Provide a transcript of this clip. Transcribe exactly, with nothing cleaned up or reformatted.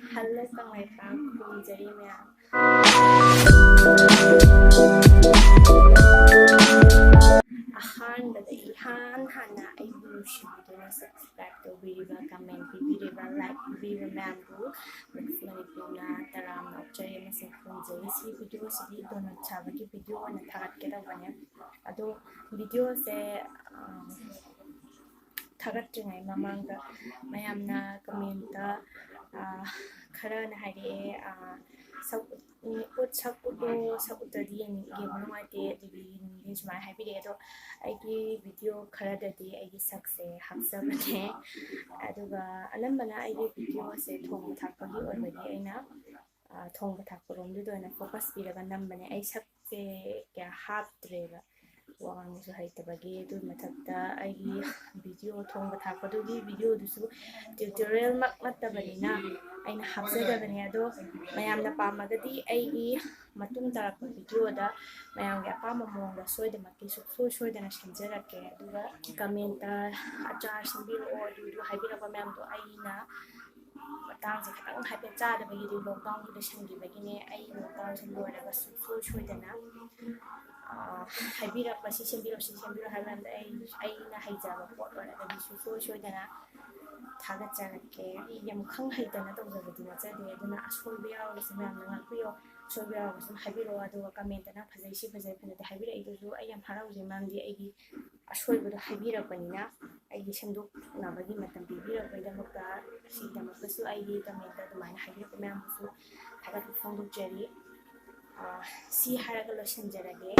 Hello Kangleipak, ꯈꯨꯔꯨꯝꯖꯔꯤ ꯃꯌꯥꯝ꯫ ꯑꯍꯥꯟꯕꯗ ꯏꯍꯥꯟ ꯍꯥꯟꯅ ꯑꯩꯕꯨ ꯅꯨꯡꯁꯤꯕꯤꯗꯨꯅ subscribe ꯇꯧꯕꯤꯔꯤꯕ, comment ꯄꯤꯕꯤꯔꯤꯕ, like ꯄꯤꯕꯤꯔꯤꯕ ꯃꯌꯥꯝꯕꯨ ꯃꯅꯤꯄꯨꯔꯅ ꯇꯔꯥꯝꯅ ꯑꯣꯛꯆꯔꯤ ꯑꯃꯁꯨꯡ ꯈꯨꯔꯨꯝꯖꯔꯤ꯫ ꯁꯤ video ꯁꯤꯗꯤ donut ꯁꯥꯕꯒꯤ video ꯑꯣꯏꯅ ꯊꯥꯒꯠꯀꯦ ꯇꯧꯕꯅꯦ꯫ ꯑꯗꯣ video ꯁꯦ, ꯑ, ꯊꯥꯒꯠꯇ꯭ꯔꯤꯉꯩ ꯃꯃꯥꯡꯗ ꯃꯌꯥꯝꯅ comment ꯇ, ꯑ, ꯈꯔꯅ ꯍꯥꯏꯔꯛꯑꯦ, ꯑ, ꯁꯛ ꯎꯠ-, ꯎꯠ-, ꯁꯛ ꯎꯠꯂꯣ, ꯁꯛ ꯎꯠꯇ꯭ꯔꯗꯤ ꯌꯦꯡ-, ꯌꯦꯡꯕ ꯅꯨꯡꯉꯥꯏꯇꯦ, ꯑꯗꯨꯒꯤ ꯌꯦꯡꯅꯤꯡꯗꯦ ꯁꯨꯃꯥꯏꯅ ꯍꯥꯏꯕꯤꯔꯛꯑꯦ꯫ ꯑꯗꯣ ꯑꯩꯒꯤ video ꯈꯔꯗꯗꯤ ꯑꯩꯒꯤ ꯁꯛꯁꯦ ꯍꯥꯞꯆꯕꯅꯦ꯫ ꯑꯗꯨꯒ ꯑꯅꯝꯕꯅ ꯑꯩꯒꯤ video ꯁꯦ ꯊꯣꯡꯕ ꯊꯥꯛꯄꯒꯤ ꯑꯣꯏꯕꯒꯤ ꯑꯩꯅ, ꯑ, ꯊꯣꯡꯕ ꯊꯥꯛꯄꯔꯣꯝꯗꯨꯗ ꯑꯣꯏꯅ focus ꯄꯤꯔꯒ ꯅꯝꯕꯅꯦ꯫ ꯑꯩ ꯁꯛꯁꯦ ꯀꯌꯥ ꯍꯥꯞꯇ꯭ꯔꯦꯕ, ꯋꯥ ꯉꯥꯡꯕꯁꯨ ꯍꯩꯇꯕꯒꯤ꯫ ꯑꯗꯨꯒꯤ ꯃꯊꯛꯇ ꯑꯩꯒꯤ video ꯊꯣꯡꯕ ꯊꯥꯛꯄꯗꯨꯒꯤ video ꯗꯨꯁꯨ tutorial ꯃꯛ ꯅꯠꯇꯕꯅꯤꯅ ꯑꯩꯅ ꯍꯥꯞꯆꯗꯕꯅꯦ꯫ ꯑꯗꯣ ꯃꯌꯥꯝꯅ ꯄꯥꯝꯃꯒꯗꯤ ꯑꯩꯒꯤ ꯃꯇꯨꯡ ꯇꯥꯔꯛꯄ video ꯗ ꯃꯌꯥꯝꯒꯤ ꯑꯄꯥꯝꯕ ꯃꯑꯣꯡꯗ ꯁꯣꯏꯗꯅꯃꯛꯀꯤ ꯁꯨꯡꯁꯣꯏ ꯁꯣꯏꯗꯅ ꯁꯦꯝꯖꯔꯛꯀꯦ꯫ ꯑꯗꯨꯒ comment ꯇ ꯑꯆꯥꯔ ꯁꯦꯝꯕꯤꯔꯛꯑꯣ ꯑꯗꯨꯗꯨ ꯍꯥꯏꯕꯤꯔꯛꯄ ꯃꯌꯥꯝꯗꯣ ꯑꯩꯅ ꯃꯇꯥꯡꯁꯦ ꯈꯤꯇꯪ ꯍꯥꯏꯐꯦꯠ ꯆꯥꯗꯕꯒꯤꯗꯤ, lockdown ꯁꯨ ꯂꯣꯏꯁꯤꯟꯈꯤꯕꯒꯤꯅꯦ꯫ ꯑꯩ lockdown ꯁꯦ ꯂꯣꯏꯔꯒ ꯁꯨꯡꯁꯣꯏ ꯁꯣꯏꯗꯅ, ꯑ, ꯍꯥꯏꯕꯤꯔꯛꯄ, "ꯁꯤ ꯁꯦꯝꯕꯤꯔꯣ, ꯁꯤ ꯁꯦꯝꯕꯤꯔꯣ" ꯍꯥꯏꯕ ꯃꯌꯥꯝꯗꯣ ꯑꯩ, ꯑꯩꯅ ꯍꯩꯖꯕ ꯄꯣꯠ ꯑꯣꯏꯔꯒꯗꯤ ꯁꯨꯡꯁꯣꯏ ꯁꯣꯏꯗꯅ ꯊꯥꯒꯠꯆꯔꯛꯀꯦ꯫ ꯑꯩ ꯌꯥꯝ ꯈꯪ ꯍꯩꯇꯅ ꯇꯧꯖꯕꯗꯤ ꯅꯠꯆꯗꯦ, ꯑꯗꯨꯅ ꯑꯁꯣꯏꯕ ꯌꯥꯎꯔꯒꯁꯨ ꯃꯌꯥꯝꯅ ꯉꯥꯛꯄꯤꯌꯣ꯫ ꯑꯁꯣꯏꯕ ꯌꯥꯎꯔꯒꯁꯨ ꯑꯗꯨꯝ ꯍꯥꯏꯕꯤꯔꯛꯑꯣ꯫ ꯑꯗꯨꯒ comment ꯇꯅ "ꯐꯖꯩ, ꯁꯤ ꯐꯖꯩ", ꯐꯖꯗꯦ ꯍꯥꯏꯕꯤꯔꯛꯏꯗꯨꯁꯨ ꯑꯩ ꯌꯥꯝ ꯍꯔꯥꯎꯖꯩ, ꯃꯔꯝꯗꯤ ꯑꯩꯒꯤ ꯑꯁꯣꯏꯕꯗꯣ ꯍꯥꯏꯕꯤꯔꯛꯄꯅꯤꯅ, ꯑꯩꯒꯤ ꯁꯦꯝꯗꯣꯛꯅꯕꯒꯤ ꯃꯇꯝ ꯄꯤꯕꯤꯔꯛꯄꯒꯤꯗꯃꯛꯇ, ꯁꯤꯒꯤꯗꯃꯛꯇꯁꯨ ꯑꯩꯒꯤ comment ꯇ ꯑꯗꯨꯃꯥꯏꯅ ꯍꯥꯏꯕꯤꯔꯛꯄ ꯃꯌꯥꯝꯕꯨꯁꯨ ꯊꯥꯒꯠꯄ ꯐꯣꯡꯗꯣꯛꯆꯔꯤ꯫ ꯑ, ꯁꯤ ꯍꯥꯏꯔꯒ ꯂꯣꯏꯁꯤꯟꯖꯔꯒꯦ꯫